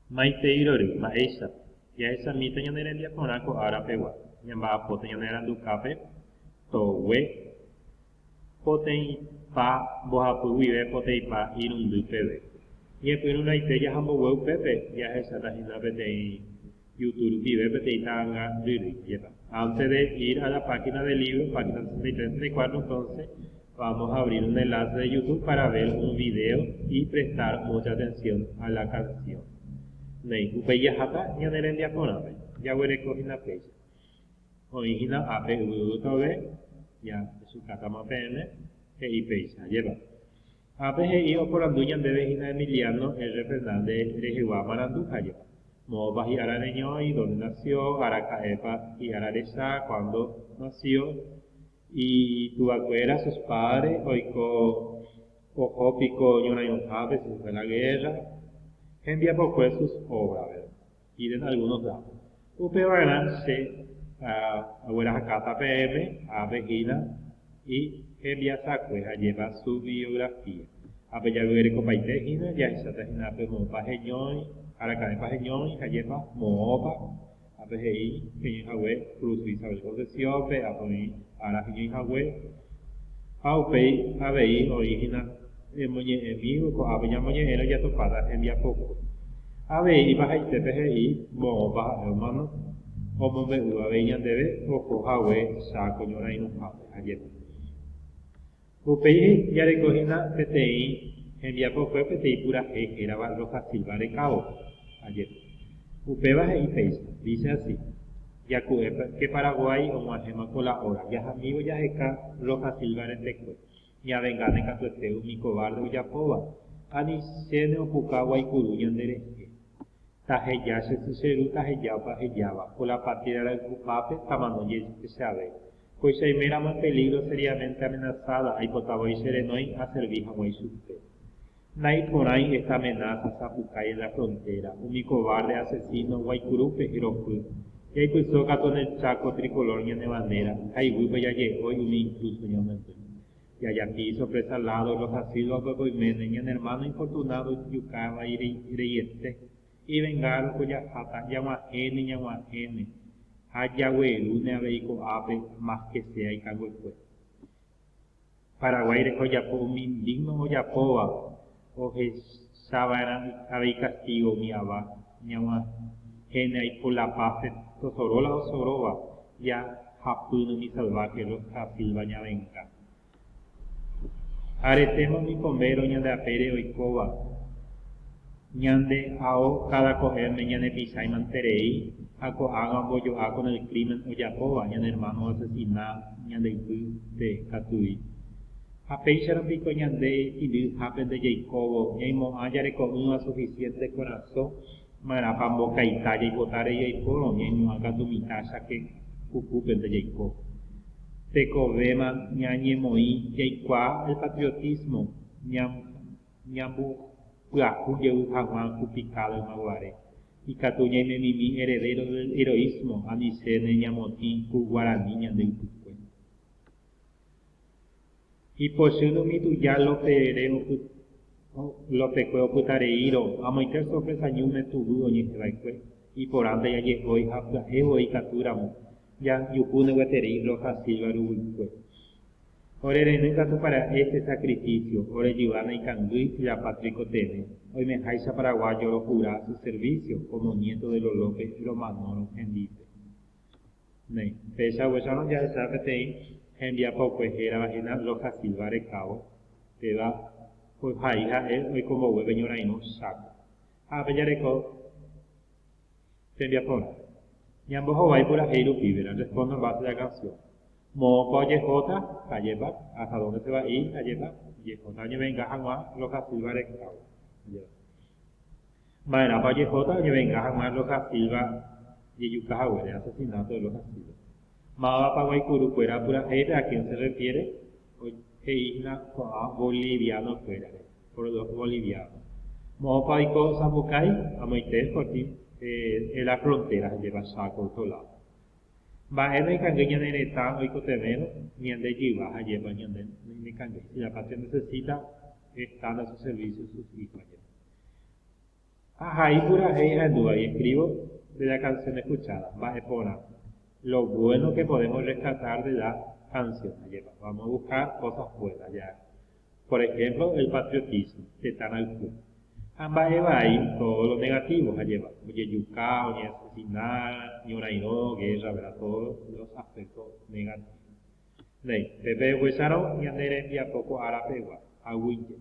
Maitei rory, mba'éichapa. Jahechamíta ñane rembiaporã ko ára pegua. Ñamba'apóta ñane arandukápe togue poteĩpa mbohapy guive poteĩpa irundy peve. Ñepyrũrãite jahambogue upépe jahecháta hína peteĩ YouTube rupive peteĩ ta'anga ryrýi. Jepa. Antes de ir a la página del libro, página 63, 64, entonces vamos a abrir un enlace de YouTube para ver un video y prestar mucha atención a la canción. Néi, upéi jaháta ñane rembiaporãme, jaguereko hína péicha. Oĩ hína ápe yvy gotove, jahechukátama peẽme, he'i péicha, ajépa. Ápe he'i oporandu ñandéve hína Emiliano R. Fernández rehegua marandu, ajépa. Moõpa hi'ára reñói, dónde nació, araka'épa hi'ára recha, cuándo nació, Ituvakuéra, sus padres, oiko oho piko ñorairõhápe, si se fue a la guerra, hembiapokue sus obras, verdad? Piden algunos datos. Upevarã che aguerahakáta peẽme ápe hína y hembiasakue hajépa su biografía. Ápe jaguerekopaite hína jahecháta hína ápe moõpa heñói, araka'épa heñói, hajépa moõpa. Ápe he'i heñói hague Kurusu Isabel Concepción-pe, ápe oĩ ára heñói hague, ha upéi avei oĩ hína emoñe'ẽmívo, ko'ápe ñamoñe'ẽrõ jatopáta hembiapokue. Avei ipahaitépe he'i moõpa ha'e omano, omombe'u avei ñandéve oho hague Cháko ñorairõhápe ha jepe. Upéi jareko hína peteĩ hembiapokue peteĩ purahéi hérava Rojas Silva rekávo, ajépa. Upéva he'i péicha, dice así, Jaku'épa ke Paraguái og̃uahẽma ko la hora, jahamívo jaheka Rojas Silva retekue, ñavengáne katuete umi cobarde ojapóva, ani chéne opuka guaikuru ñande rehe. Taheja che sy che ru taheja opa hejáva, ko la patria rayhupápe tamano jehechave. Kóicha oiméramo en peligro seriamente amenazada, aipota voi che renói aservi hag̃ua ichupe. Naiporãi esta amenaza sapukái en la frontera, umi cobarde asesino guaikurúpe heropy. Jaipyso katu en el Chaco tricolor ñane bandera, ha iguýpe jaje'ói umi intruso ñamyendy. Jajapi sorpresa lado los asilos-pe oiméne ñane hermano infortunado jukáva reiete. Ivengárõ ko jaháta ñag̃uahẽne ñag̃uahẽne ha jaguerúne avei ko'ápe más que sea ikanguekue. Paraguái rehe ojapo umi indigno ojapóva ohechava'erã avei castigo umi ava ñag̃uahẽne aipo La Paz-pe tosoro la osoróva jahapýne umi salvaje Rojas Silva ñavenga. Aretéma umi pombéro ñande apére oikóva, ñande ao káda ko'ẽme ñanepichãi manterei ha ko'ág̃a ombojo'a con el crimen ojapóva ñane hermano oasesina ñande ypýpe katui. Ha péicharõ piko ñande tĩndy hápente jaikóvo ñaimo'ã jareko'ỹva suficiente korasõ ma'erãpa mbokaita jaipota rei jaikórõ ñaimo'ã katu mitã cháke pukúpente jaiko. Tekovéma ñañemoĩ jaikuaa el patriotismo ñambopyahu jey haguã ku picado ymaguare. Ikatu ñaimemimi heredero del heroísmo anichéne ñamotĩ ku guarani ñande ypykue. Ipochy umi tuja Lopekue opytareírõ, amoite sorpresa ñúme tuguy oñehẽva'ekue, iporãnte jajehói ha pya'e voi ikatúramo, jajuhúne gueterei Rojas Silva ruguykue. Ore rendy katu para este sacrificio, ore jyva naikangýi si la patria ikotevẽ, oimeháicha paraguayo rohura su servicio como nieto de los López romanórõ hendive. Néi, péicha upéicharõ jahecha peteĩ hembiapokue hérava hína Rojas Silva rekávo, péva ohai ha'e oikombogue pe ñorairõ Cháko. Ha ápe jareko tembiaporã. Ñambohovái purahéi rupi, verá, respondo en base a la canción. Moõpa ojehóta, ajépa, hasta dónde se va a ir, ajépa, ojehóta oñevenga hag̃ua Rojas Silva rekávo, ajépa. Ma'erãpa ojehóta oñevenga hag̃ua Rojas Silva jejuka haguére, asesinato de Rojas Silva. Mávapa guaikuru kuéra purahéipe a quién se refiere? He'i hína ko'ã boliviano kuérare, por los bolivianos. Moõpa oiko Sapukái? Amoite Fortín en la frontera jeva Chaco otro lado. Mba'e naikangy ñane retã oikotevẽrõ ñande jyva ha jepa ñande naikangy. Si la patria necesita, están a su servicio sus hijos, ajépa. Ahai purahéi ahendúva y escribo de la canción escuchada. Mba'e porã. Lo bueno que podemos rescatar de la canción. Ajépa. Vamos a buscar cosas buenas ya. Por ejemplo, el patriotismo, tetã rayhu. Ha mba'e vai, todo lo negativo, ajépa. Ojejuka, oñeasesina, ñorairõ, guerra, verdad, todos los aspectos negativos. Néi, pépe upéicharõ ñane rembiapo ko ára pegua. Aguyje.